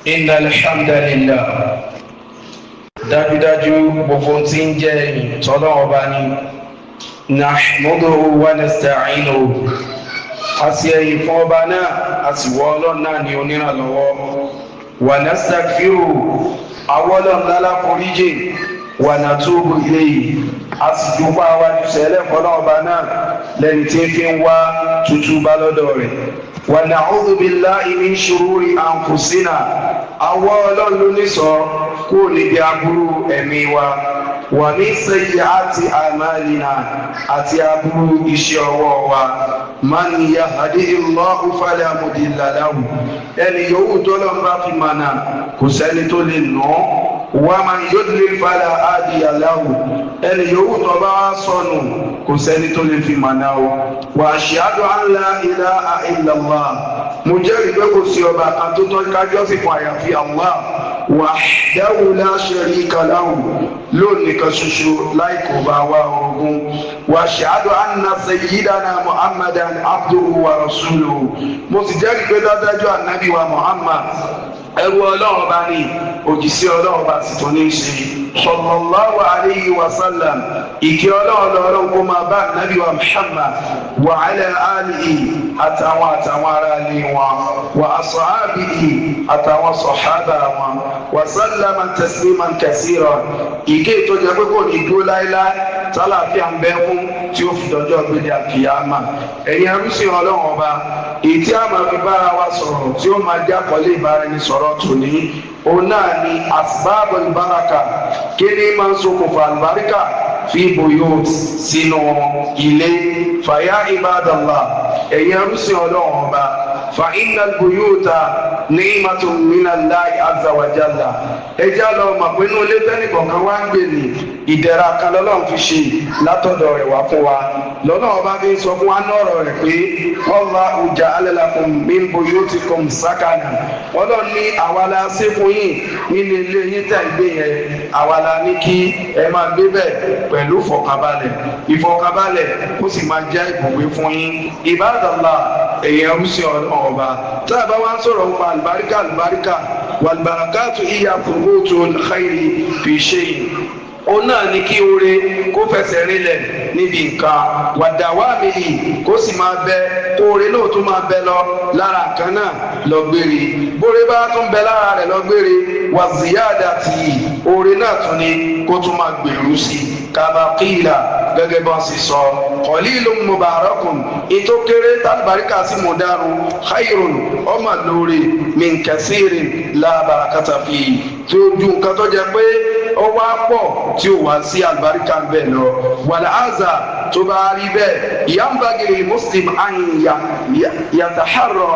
Inna alhamdulillah, dájúdájú gbogbo tí ń jẹ́ ẹ̀yìn tọ́lọ́wọ́ bá ní. Nahmaduhu wa nasta'inuhu, a sì ẹ̀yìn fún ọba náà, a sì wọ Ọlọ́run náà ní onírànlọ́wọ́. Wa nastaghfiruhu, àwọn Ọlọ́run láláforíjì. Wa natubu ilayhi, a sì dúpọ̀ àwájú sẹ́lẹ̀ fọlọ́ ọba náà lẹ́ni tí ń fi ń wá tútú bá lọ́dọ̀ rẹ̀. Wa na'udhu billahi min shururi anfusina, àwọn Ọlọ́run ló ní sọ kúrò níbi aburú ẹ̀mí wa. Wa min sayyiati a'malina, àti aburú iṣẹ́ ọwọ́ wa. Man yahdihillahu fala mudilla lahu, ẹni yòówù tó lọ́n bá fi mànà, kò sẹ́ni tó lè nà án. Wa man yudlil fala hadiya lahu, ẹni yòówù tó bá wá sọnù, kò sẹ́ni tó lè fi mànà o. Wa ashhadu an la ilaha illallah, mo jẹ́rìí pé kò sí ọba kan tó tọ́ kájọ́sìn fún àyàfi Allah, wahdahu la sharika lahu, lónìí kan ṣoṣo láì kò bá wa orogún. Wa ashhadu anna sayyidana Muhammadan abduhu wa rasuluhu, mo sì jẹ́rìí pé dájú ànábì wa Muhammad, ẹrú Ọlọ́run bá ní, òjìṣẹ́ Ọlọ́run bá sì tún ní í ṣe, sallallahu alayhi wa sallam. Ìkẹ́ Ọlọ́run lọ́rọ́ kó máa bá ànábì wa Muhammad, wa ala alihi, àtàwọn ará ilé wọn, wa ashabihi, àtàwọn sọ̀hábà wọn, wa sallama tasliman kaseera. Ìkẹ́ ìtọ́jú pé kò ní dúró láéláé, tálàfíà ń bẹ fún tí ó fi dọjọ́ gbélé àkìyàmà. Ẹ̀yin arúsìn Ọlọ́run ọba, èyí tí a máa fi bára wa sọ̀rọ̀, tí ó máa jákọ̀ọ́lé ìbáraẹnisọ̀rọ̀ tòní, òun náà ni asbabul baraka, kí ni máa ń ṣokùnfà àlùbáríkà, fi buyut, sínú ilé. Fàyà ibadallah, ẹ̀yin arúsìn Ọlọ́run ọba, fa innal buyuta ni'matun minallahi azza wa jalla. Ẹ jẹ́ lọ mọ̀ pé inú ilé tẹ́nì kọ̀ọ̀kan wá ń gbè ní, ìdẹ̀ra kan lọ́lọ́run fi ṣe látọ̀dọ̀ rẹ̀ wá fún wa. Lọ́nà ọba fi ń sọ fún wa nọ́ọ̀rọ̀ rẹ̀ pé wallahu ja'ala lakum min buyutikum sakana. Ọlọ́run ní àwa la ṣe fún yín nínú ilé yín tẹ̀ ń gbé yẹn, àwa la ní kí ẹ máa gbé bẹ̀ pẹ̀lú ìfọ̀kànbalẹ̀, ìfọ̀kànbalẹ̀ kó sì máa jẹ́ ibùgbé fún yín. Ibadallah, èèyàn rúṣin Ọlọ́run ọba, tá a bá wá ń sọ̀rọ̀ nípa àlùbáríkà, àlùbáríkà wal-barakatu hiya thubutul khayri fi shay'in, òun náà ní kí oore kó fẹsẹ̀ rinlẹ̀ níbi nǹkan, wàdàwà mìlì, kó sì máa bẹ, kó oore náà tún máa bẹ lọ lára nǹkan náà lọ gbére. Bóore bá tún bẹ lára rẹ̀ lọ gbére, wàzíyáàdà tì í, oore náà tún ní kó tún máa gbèrú sí i. Kama qila, gẹ́gẹ́ bọ́n sì sọ, qalilun mubarakun, ètò kéré tálùbáríkà sí mú dárun, khayrun, ọmọ lóore, min kasirin la barakata fi, tí ó ju nǹkan tó jẹ pé ó wá pọ̀ tí ó wá sí àlùbáríkà ń bẹ̀ lọ. Wàlá àzà, tó bá rí bẹ́ẹ̀, yanbaghi lil muslim an yataharra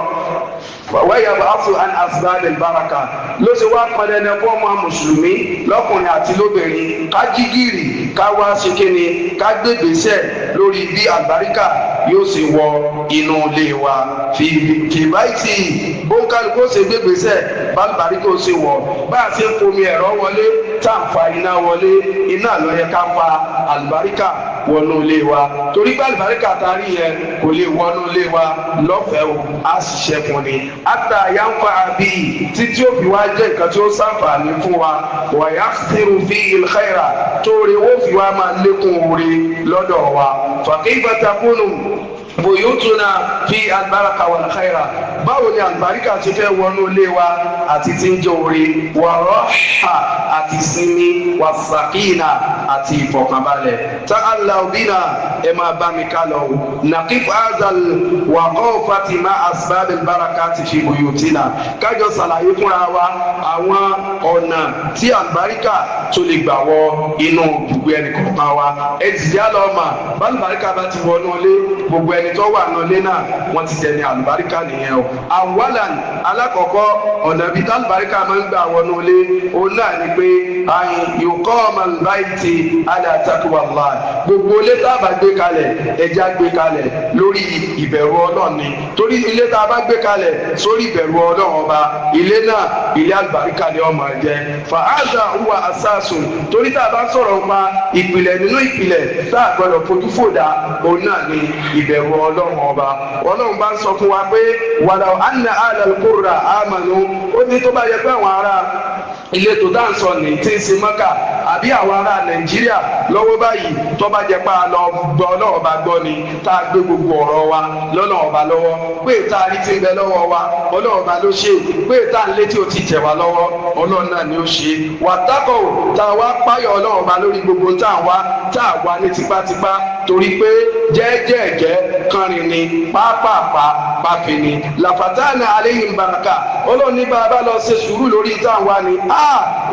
wáyà bàásù an asbab al-baraka. Ló ṣe wá pọn dandan fún ọmọ mùsùlùmí lọ́kùnrin àti lóbìnrin ká jí gìrì, ká wá ṣe kíni, ká gbégbèsè lórí bí àlùbáríkà yóò ṣe wọ inú ilé wa. Fi báyìí bóńkálukú ó ṣe gbégbèsè bálùbáríkà ó ṣe wọ, bá a ṣe ń fomi ẹ̀rọ wọlé, tá à ń fa iná wọlé, iná ló yẹ ká fa àlùbáríkà wọnú ilé wa, torí pé àlùbáríkà tá a rí yẹn kò lè wọnú ilé wa lọ́fẹ̀ẹ́ o, á ṣiṣẹ́ fún ni. Ata yanfa àbí títí ó fi wá jẹ́ nǹkan tí ó ṣàǹfààní fún wa, wàyà sírù fi ìlxẹ́ra, torí ó fi wá máa lékún oore lọ́dọ̀ wa. Fàkíyìfà takùnù buyutuna fi albaraka wal khaira, báwo ni albarika ti fẹ́ wọnú ilé wa àti tí ń jẹ oore, wà rọ́ṣà, àti sinmi, wà sàkínà, àti ìfọ̀kànbalẹ̀? Ta'allaw bina, ẹ máa bá mi ká lọ o. Nàkíf azal wà kọ́ fatima asbab albaraka ti fi buyutina, kájọ ṣàlàyé fúnra wa àwọn ọ̀nà tí albarika tó lè gbà wọ inú gbogbo ẹnì kọ̀ọ̀kan wa. Ẹ ti yá lọ mà bá albarika bá ti wọnú ilé, gbogbo ẹni tó wà nù ilé náà, wọ́n ti dẹni àlùbáríkà nìyẹn o. Awalan, alákọ̀ọ́kọ́ ọ̀nà bíi tálùbáríkà máa ń gbà wọnú ilé, òun náà ni pé ayin yuqama al-bayti ala taqwallah. Gbogbo ilé tá a bá gbé kalẹ̀, ẹja gbé kalẹ̀ lórí ìbẹ̀rù Ọlọ́run ni, torí ilé tá a bá gbé kalẹ̀ sórí ìbẹ̀rù Ọlọ́run ọba, ilé náà, ilé àlùbáríkà ni ó máa jẹ́. Fa'aza huwa asasun, torí tá a bá sọ̀rọ̀ pa ìpìlẹ̀ nínú ìpìlẹ̀ tá a gbọ́dọ̀ fojú fòdà, òun náà ni ìbẹ̀rù Ọlọ́run ọba. Ọlọ́run bá ń sọ fún wa pé wàlá Wàlà anna alal qurra amanu, ó ní tó bá yẹ pé àwọn ará ilé tó dáǹsọ ní tí ń ṣe Mọ́kà àbí àwọn ará Nàìjíríà lọ́wọ́ báyìí, tó bá jẹ́ pa lọ gbọ́ ọlọ́wọ́ bá gbọ́ ni, tá a gbé gbogbo ọ̀rọ̀ wa lọ́nà ọba lọ́wọ́, pé tá a rí ti ń bẹ lọ́wọ́ wa, ọlọ́wọ́ bá ló ṣe, pé tá a létí ò ti tẹ̀ wá lọ́wọ́, ọlọ́run náà ni ó ṣe. Wàtákọ̀ tá a wá páyọ̀ ọlọ́run bá lórí gbogbo tá a wá, tá a wá ní tipátipá, torí pé jẹ́jẹ́jẹ́ kánrin ni, pápápá pàfin ni. Làfàtàna aleyhim baraka, ọlọ́run ní bá a bá lọ ṣe sùúrù lórí tá a wá ni,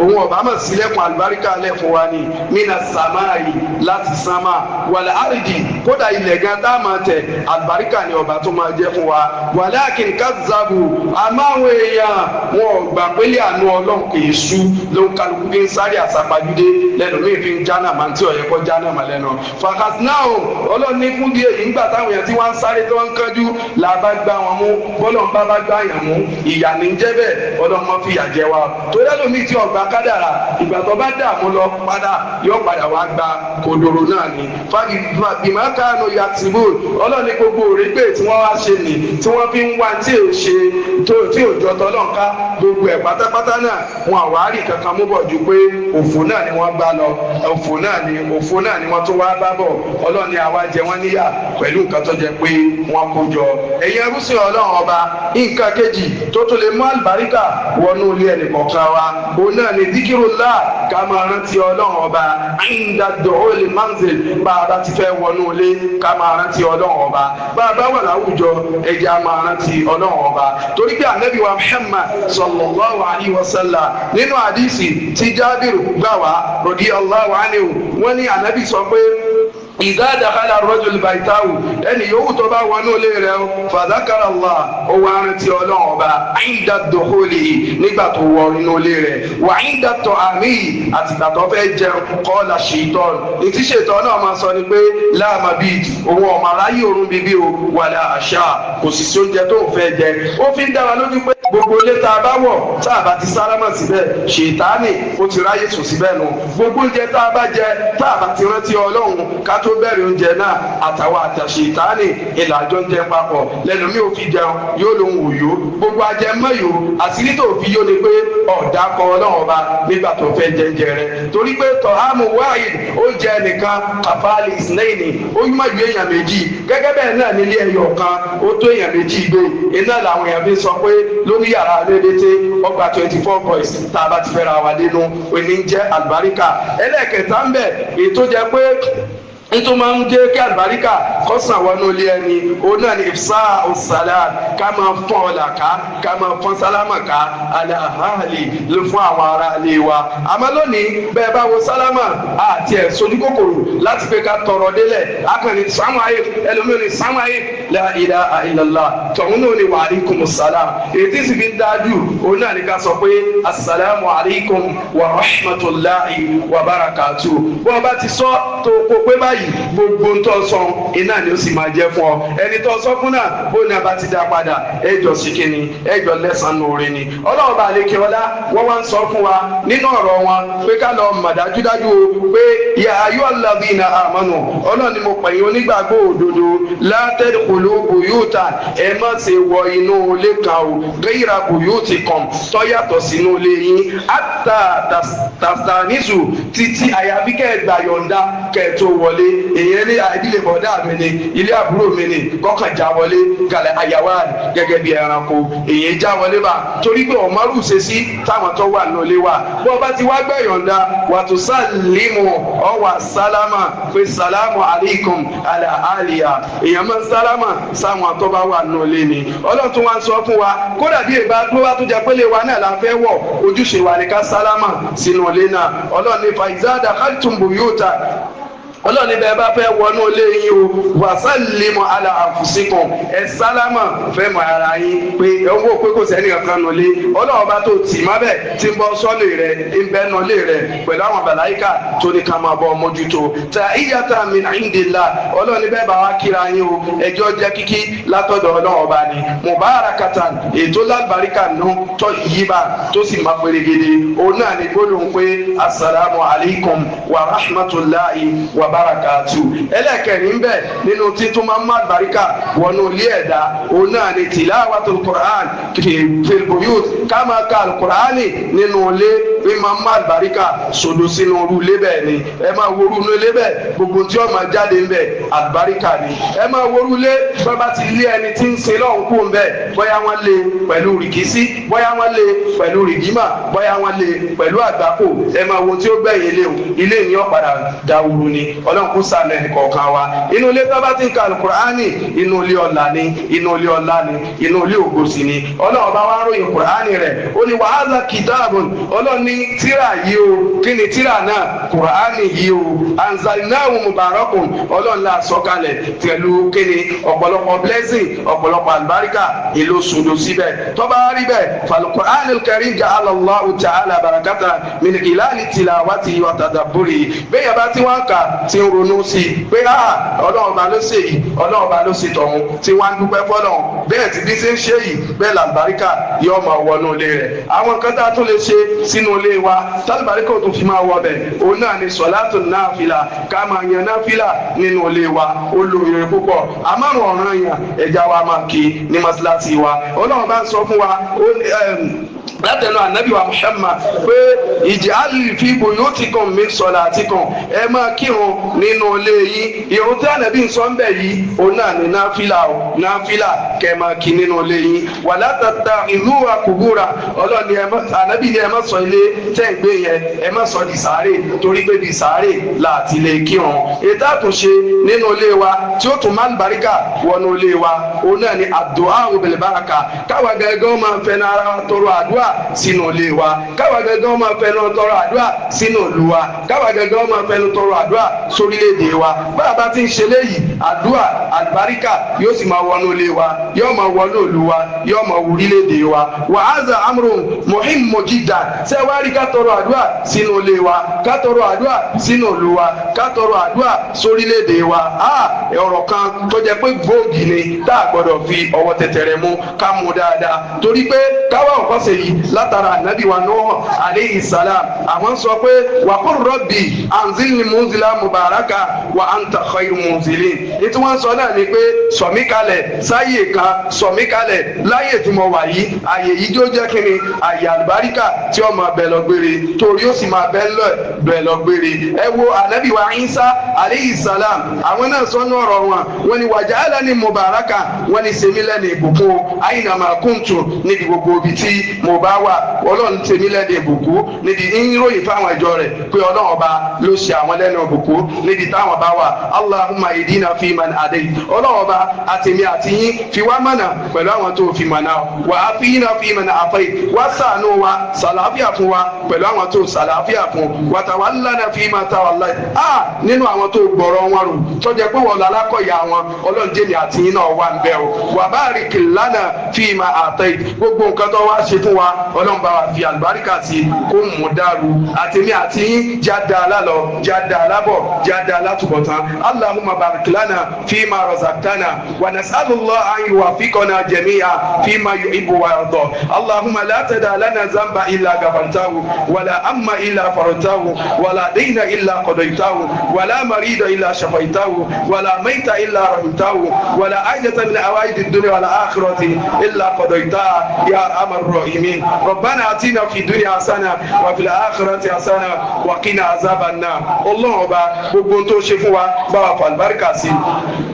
òun ọ̀bá mọ̀ sílẹ̀kùn àlùbáríkà lẹ̀ fún wa ni, mina sàmáàyì, láti sánmà, wàlẹ̀ àrídì, kódà ilẹ̀ gan tá a máa tẹ̀, àlùbáríkà ni ọba tó máa jẹ́ fún wa. Wàlákin kazzabu, àmọ́ àwọn èèyàn wọn ò gbà pélé àánú ọlọ́run kì í sú, ló ń kálukú fi ń sáré àsápajúdé lẹ́nu míì fi ń jánà máa tí ọ̀yẹ́ kọ́ jánà mà lẹ́nu. Fàkàsínáà, ọlọ́run ní fún bí èyí ńgbà táwọn èèyàn tí wọ́n ń sáré tó ń kánjú là bá gbá wọn mú. Bọ́lọ̀ ń bá bá gbá yàn mú, ìyà ní jẹ́ bẹ́ẹ̀. Ọlọ́run mọ́ fìyà jẹ wa, torí ẹlòmíì tí ọgbà kádàrà, ìgbà tó bá dààmú lọ padà, yóò padà wá gba kodoro náà ni. Bìmọ̀ kánú yàtìbù, ọlọ́run ní gbogbo òrégbè tí wọ́n wá ṣe nì tí wọ́n fi ń wá tí ò ṣe tó tí ò jọ tọ́lọ́nká, gbogbo ẹ̀ pátápátá náà, wọn àwárí kankan mú bọ̀ ju pé òfò náà ni wọ́n bá lọ, òfò náà ni, òfò náà ni wọ́n tún wá bá bọ̀. Ọlọ́run ní àwa jẹ wọ́n níyà pẹ̀lú nǹkan tó jẹ pé wọ́n kó jọ. Ẹ̀yin ẹrúsìn ọlọ́run ọba, nǹkan kejì tó tún lè mú àlùbáríkà wọnú ilé ẹnì kọ̀ọ̀kan wa, òun náà ni díkìrúlá, ká máa rántí ọlọ́run ọba. Inda dukhuli manzil, bá a bá ti fẹ́ wọnú ilé, ká máa rántí ọlọ́run ọba. Bá a bá wà láwùjọ, ẹ jẹ́ á máa rántí ọlọ́run ọba, torí pé ànábì wa Muhammad sallallahu alayhi wa sallam, nínú àdìsí tí Jábìrù gbà wá radiyallahu anhu, wọ́n ní ànábì sọ pé idha dakhala ar-rajul baytahu, ẹni yòówù tó bá wọnú ilé rẹ̀ o, fadhakara Allah, ó wá rántí ọlọ́run ọba, inda dukhulihi, nígbà tó wọ inú ilé rẹ̀, wa inda ta'amihi, àtìgbà tó fẹ́ jẹun, qala shaitan, ìtí ṣètò náà máa sọ ni pé la mabit, òun ọ̀mà aráyé òrùn bíbí o, wala asha, kò sì sí oúnjẹ tó ń fẹ́ jẹ. Ó fi ń dára lójú pé gbogbo ilé tá a bá wọ̀, tá a bá ti sálámà síbẹ̀, ṣètánì ó ti ráyè sùn síbẹ̀ nù. Gbogbo oúnjẹ tá a bá jẹ, tá a bá ti rántí ọlọ́run ká tó bẹ̀rẹ̀ oúnjẹ náà, àtàwọn àtàṣètánì ìlàjọ ń jẹ papọ̀. Lẹ́nu mi ò fi jẹun, yóò lóhun òyò gbogbo ajẹmọ́yò. Àṣírí tó fi yó ni pé ọ̀dà kọ ọlọ́run ọba nígbà tó fẹ́ jẹjẹ rẹ, torí pé tọ́hámù wáyé oúnjẹ nìkan kàfáàlì ìsìnlẹ́yìn, ó mọ̀ ju èèyàn méjì. Gẹ́gẹ́ bẹ́ẹ̀ náà nílé ẹyọ kan, ó tó èèyàn méjì gbé. Iná làwọn èèyàn fi sọ pé lórí yàrá lédèté ọgbà 24 boys tá a bá ti fẹ́ra wa nínú òní ń jẹ́ àlùbáríkà. Ẹlẹ́ẹ̀kẹta ń bẹ̀, ètò jẹ́ pé nítorí máa ń jẹ́ kí àlùbáríkà kọ́sàn wọnú ilé ẹni, òun náà ní ifsa ọ̀sálà, ká máa fọ́n ọ̀là ká, ká máa fọ́n sálámà ká, alahali ló fún àwọn ará ilé wa. Àmọ́ lónìí, bẹ́ẹ̀ bá wo sálámà àti ẹ̀ sojú kòkòrò láti pé ká tọrọ délẹ̀, akànnì sàmáyé, ẹlòmíràn ní sàmáyé, la ilaha illallah, tọ̀hún náà ní wa alaykum salam. Èyí tí sì fi ń dájú, òun náà ní ká sọ pé asalaamu alaykum wa rahmatulahi wa barakatu. Bọ́n bá ti sọ tó kó pé báyìí, gbogbo ntọ́ sọ iná ni ó sì máa jẹ́ fún ọ. Ẹni tó sọ fún náà, bó ní a bá ti dá padà, ẹjọ́ sí kíni, ẹjọ́ lẹ́sàn-án lóore ni. Ọlọ́run bá lè kí ọlá, wọ́n wá ń sọ fún wa nínú ọ̀rọ̀ wọn pé ká lọ mọ̀ dájúdájú o pé ya ayyuhalladhina amanu, ọlọ́run ni mo pè yín onígbàgbọ́ òdodo, la tadkhulu buyutan, ẹ má ṣe wọ inú ilé kan o, ghayra buyutikum, tó yàtọ̀ sínú ilé yín, hatta tastanisu, títí àyàfi kẹ́ ẹ gbà yọ̀ǹda kẹ́ ẹ tó wọlé. Èyàn ní ìdílé bọ̀dá mi ni, ilé àbúrò mi ni, kọ́kàn já wọlé gàlẹ́ àyàwó gẹ́gẹ́ bí ẹranko, èyàn já wọlé bá, torí pé ọ̀mọ́rù ṣe sí táwọn tó wà nílé wa. Bó bá ti wá gbẹ̀ yọ̀ǹda, wàtò sálímù, ọwà sálámà pé sàlámù alaykum àlà àlìyà. Èyàn máa ń sálámà sáwọn tó bá wà nílé ni. Ọlọ́run tún wá ń sọ fún wa, kódà bí ìbá tó bá tún jẹ pélé wa náà la fẹ́ wọ̀, ojúṣe wa ni ká sálámà sínú ilé náà. Ọlọ́run ní fa iza dakhaltum buyuta, ọlọ́run ní bẹ́ẹ̀ bá fẹ́ wọnú ilé yín o, wasallimu ala anfusikum, ẹ sálámà fẹ́ mọ ara yín pé ẹ ń wò pé kò sẹ́ni kankan nulẹ̀. Ọlọ́run bá tó tì má bẹ́ẹ̀ tí ń bọ́ sọ́lé rẹ̀, ń bẹ́ nulẹ̀ rẹ̀ pẹ̀lú àwọn màláíkà tó ní ká máa bọ́ mójútó. Tahiyyatan min indillah, ọlọ́run ní bẹ́ẹ̀ bá wá kíra yín o, ẹjọ́ jẹ́ kíkí látọ̀dọ̀ ọlọ́run ọba ni, mubarakatan, ètò lágbàríkà nù tọ́ yíba tó sì má pérégede, òun náà ní gbólóhùn pé assalamu alaykum wa rahmatulahi wa. barakatu. Ẹlẹ́kẹ̀rin bẹ́ẹ̀ nínú títún máa ń má àlùbáríkà wọnú ilé ẹ̀dá, òun náà ni tilawatul Qur'an fil buyut, ká máa ka alukur'ani nínú ilé, bí máa ń má àlùbáríkà sòdò sínú irú ilé bẹ́ẹ̀ ni. Ẹ máa wo irú ilé bẹ́ẹ̀, gbogbo tí ó máa jáde ń bẹ̀, àlùbáríkà ni. Ẹ máa wo irú ilé bá bá ti lé ẹni tí ń sin lọ́hùn kú ń bẹ̀, bóyá wọ́n lé pẹ̀lú rìkísí, bóyá wọ́n lé pẹ̀lú rìgímà, bóyá wọ́n lé pẹ̀lú àgbákò, ẹ máa wo tí ó gbẹ̀yìn ilé o, ilé ní ó padà dawúrú ni. Ọlọ́run kó ṣàánú ẹnì kọ̀ọ̀kan wa. Inú ilé tó bá ti ń ka alukur'ani, inú ilé ọ̀la ni, inú ilé ọ̀la ni, inú ilé ògo sì ni. Ọlọ́run bá wá ń ròyìn kur'ani rẹ̀, ó ní wàhálà kìtàbùn, Ọlọ́run ní tíra yìí o. Kí ni tíra náà? Kur'ani yìí o. Anzalnahu mubarakun, Ọlọ́run la sọ̀kalẹ̀ pẹ̀lú kíni? Ọ̀pọ̀lọpọ̀ blessing, ọ̀pọ̀lọpọ̀ àlùbáríkà ìlú sùdù síbẹ̀. Tó bá rí bẹ́ẹ̀, falkur'an karim ja'ala Allahu ta'ala barakata min khilali tilawati wa tadabburi. Bẹ́ẹ̀ bá tí wọ́n kà, tí ń ronú sí i pé a Ọlọ́run bá ló ṣe yìí, Ọlọ́run bá ló ṣe tọ̀hún, tí wọ́n á dúpẹ́ fọlọ́run, bẹ́ẹ̀ tí bí ṣe ń ṣe yìí, bẹ́ẹ̀ làlùbáríkà yóò máa wọnú ilé rẹ̀. Àwọn kan tá a tún lè ṣe sínú ilé wa tálùbáríkà ò tún fi máa wọ bẹ̀, òun náà ni sọ̀látù náfìlà, ká máa yan náfìlà nínú ilé wa. Ó lóore púpọ̀. Àmọ́rùn ọ̀ràn yàn, ẹja wa máa kí ní mọ́sálásí wa. Ọlọ́run bá ń sọ fún wa látẹnu ànábì wa Muhammad pé ij'al fi buyutikum min salatikum, ẹ máa kírun nínú ilé yín. Ìrun tí ànábì ń sọ ń bẹ̀ yìí, òun náà ní náfìlà o, náfìlà kẹ́ ẹ máa kí nínú ilé yín. Wala tattakhizuha qubura, Ọlọ́ni ànábì ní ẹ má sọ ilé tẹ́ ń gbé yẹn, ẹ má sọ di sàárè, torí pé di sàárè láti lè kírun. Ètò àtúnṣe nínú ilé wa tí ó tún máa ń baríkà wọnú ilé wa, òun náà ní àdúà bil baraka, káwa gẹ́gẹ́ máa fẹ́ ara wa tọrọ àdúrà sínú ilé wa, káwa gẹ́gẹ́ máa fẹnu tọrọ àdúrà sínú ìlú wa, káwa gẹ́gẹ́ máa fẹnu tọrọ àdúrà sórílẹ̀-èdè wa. Bá a bá ti ń ṣe léyìí, àdúrà àlùbáríkà yóò sì máa wọnú ilé wa, yóò máa wọnú ìlú wa, yóò máa wọ orílẹ̀-èdè wa. Wa hadha amrun muhimmu jiddan. Ṣé wàá rí ká tọrọ àdúrà sínú ilé wa, ká tọrọ àdúrà sínú ìlú wa, ká tọrọ àdúrà sórílẹ̀-èdè wa, ọ̀rọ̀ kan tó jẹ́ pé gbòógì ni tá a gbọ́dọ̀ fi ọwọ́ tẹ̀tẹ̀rẹ̀ mú, ká mú dáadáa, torí pé káwá ọ̀kọ́sẹ̀ yìí látara ànábì wa Nuh alayhi salam. Àwọn sọ pé wa qul rabbi anzilni munzila mubaraka wa anta khairu munzilin. Ètò wọn sọ náà ni pé sọ̀mí kalẹ̀ sáyè kan, sọ̀mí kalẹ̀ láyè tí mo wà yìí, àyè yìí tó jẹ́ kíni? Àyè àlùbáríkà tí ó máa bẹ̀ lọ gbére, torí ó sì máa bẹ̀ lọ gbére. Ẹ wo ànábì wa Isa alayhi salam, àwọn náà sọ ní ọ̀rọ̀ wọn, wọn ni waj'alani mubaraka, wọn ni sèmi lẹ́nu ìbùkún, aynama kuntu, níbi gbogbo ibi tí mo bá wà. Ọlọ́run tèmi lẹ́nu ìbùkún níbi ń ròyìn fáwọn ìjọ rẹ̀ pé Ọlọ́run ọba ló ṣe àwọn lẹ́nu ìbùkún níbi táwọn bá wà. Allahumma ihdina fiman hadayt, Ọlọ́run ọba, àtèmi àti yín, fi wá mọ̀nà pẹ̀lú àwọn tó fi mọ̀nà. Wa afina fiman afayt, wá ṣàánú wa, sàlàáfíà fún wa pẹ̀lú àwọn tó sàlàáfíà fún. Wa tawallana fima tawallayt, a nínú àwọn tó gbọ̀rọ̀ wọn rò tó jẹ́ pé wọ́n lọ alákọ̀ọ́yà wọn, Ọlọ́run jẹ́mi àti yín náà wà ń bẹ̀ o. Wa barik lana fima atayt, gbogbo nǹkan tó wá ṣe fún wa, Ọlọ́run bá wa fi àlùbáríkà sí kó mú dàrú. Àtèmi àti yín, jáde alálọ, jáde alábọ̀, jáde alátúbọ̀tán. Allahumma barik lana fima razaqtana wa nas'alullah an yuwaffiqana jami'a fima yuhibbu wa yarda. Allahumma la tada lana zamba illa ghafartahu, wala amma illa farajtahu, wala dayna illa qadaytahu, wala marida illa shafaytahu, wala mayta illa rahimtahu, wala hajata min hawaij ad-dunya wal akhirati illa qadaytaha ya arhamar rahimin. Rabbana atina fi dunya hasana wa fil akhirati hasana wa qina azaban nar. Ọlọ́run ọba, gbogbo tó ṣe fún wa, bá wa fàlùbáríkà sí.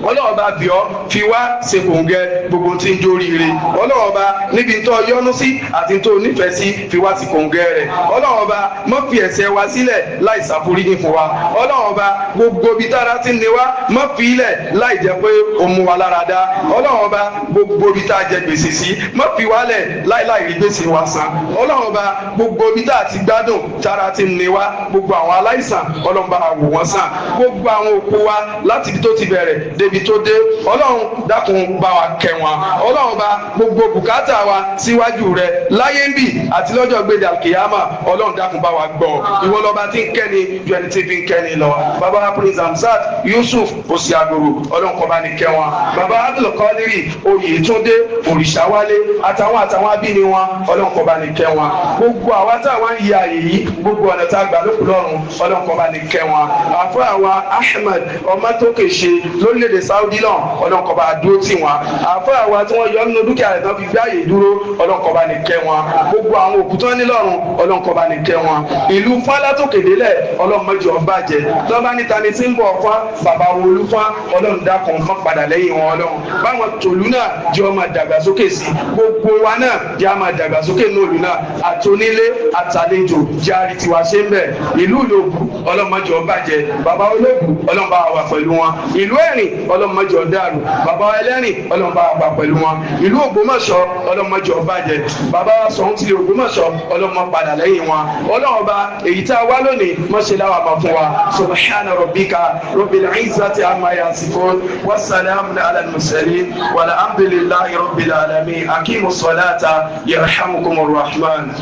Ọlọ́run ọba, bíọ́ fi wá ṣe kòǹgẹ́ gbogbo tí ń jóríire. Ọlọ́run ọba, níbi tó yọ́nú sí àti tó nífẹ̀ẹ́ sí, fi wá sí kòǹgẹ́ rẹ̀. Ọlọ́run ọba, má fi ẹ̀ṣẹ̀ wa sílẹ̀ láì ṣàforíjì fún wa. Ọlọ́run ọba, gbogbo ibi tára ti ń ni wá, má fi ilẹ̀ láì jẹ́ pé ó mú wa lára dá. Ọlọ́run ọba, gbogbo ibi tá a jẹ gbèsè sí, má fi wálẹ̀ láì láì rí gbèsè wa san. Ọlọ́run ọba, gbogbo ibi tá a ti gbádùn tára ti ń ni wá, gbogbo àwọn aláìsàn, Ọlọ́run bá wò wọ́n sàn. Gbogbo àwọn òkú wa, láti ibi tó ti bẹ̀rẹ̀ débi tó dé, Ọlọ́run dákun bá wa kẹ́ wọn. Ọlọ́run Ọba, gbogbo bùkátà wa síwájú rẹ láyé ń bì àti lọ́jọ́ gbèdé àkìyámà, Ọlọ́run dákun bá wa gbọ́. Ìwọ lọ́ba tí ń kẹ́ni ju ẹni tí fi ń kẹ́ni lọ. Baba Prince Hamzat Yusuf Osiagoro, Ọlọ́run kó bá ní kẹ́ wọn. Baba Abdulkadiri Oyètúndé Òrìṣàwálé àtàwọn abíní wọn, Ọlọ́run kó bá ní kẹ́ wọn. Gbogbo àwa táwa ń yí àyè yìí, gbogbo ọ̀nà tá a gbà lókun lọ́run, Ọlọ́run kó bá ní kẹ́ wọn. Àfọ àwa Ahmed Ọmọtókèṣe lórílẹ̀‐èdè Saudi náà, Ọlọ́run kó bá dúró tì wọ́n. Àfọ àwa tí wọ́n yọ nínú dúkìá rẹ̀ tán fi gbé àyè dúró, Ọlọ́run kó bá ní kẹ́ wọn. Gbogbo àwọn òkú tán ní lọ́run, Ọlọ́run kó bá ní kẹ́ wọn. Ìlú Fálátòkèdélẹ̀, Ọlọ́run má jẹ́ ó bàjẹ́. Lọ́ba níta ni tí ń bọ̀ fún bàbá wolú fún, Ọlọ́run dákun má padà lẹ́yìn wọn. Ọlọ́run báwọn tòlú náà jẹ́ ó máa dàgbàsókè sí. Gbogbo wa náà jẹ́ á máa dàgbàsókè ní òlù náà, àtònílé àtàlejò, jẹ́ àrètí wa ṣe ń bẹ̀. Ìlú Ìlòbù, Ọlọ́run má jẹ́ ó bàjẹ́. Bàbá Olóògùn, Ọlọ́run bá wà pẹ̀lú wọn. Ìlú Ẹ̀rìn, Ọlọ́run má jẹ́ ó dàrú. Bàbá Ẹlẹ́rìn, Ọlọ́run bá wà pẹ̀lú wọn. Ìlú Ògbómọ̀ṣọ́, Ọlọ́run má jẹ́ ó bàjẹ́. Bàbá Ṣọ̀ún ti Ògbómọ̀ṣọ́, Ọlọ́run má padà lẹ́yìn wọn. Ọlọ́run Ọba, èyí tá a wá lónìí, má ṣe láwàá máa fún wa. Subhana rabbika rabbil izzati amma yasifun, wasalaamu ala al-mursalin, walhamdulillahi rabbil alamin. Aqimu salata yarhamukumur rahman.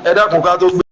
Ẹ dákun, ká tó gbé.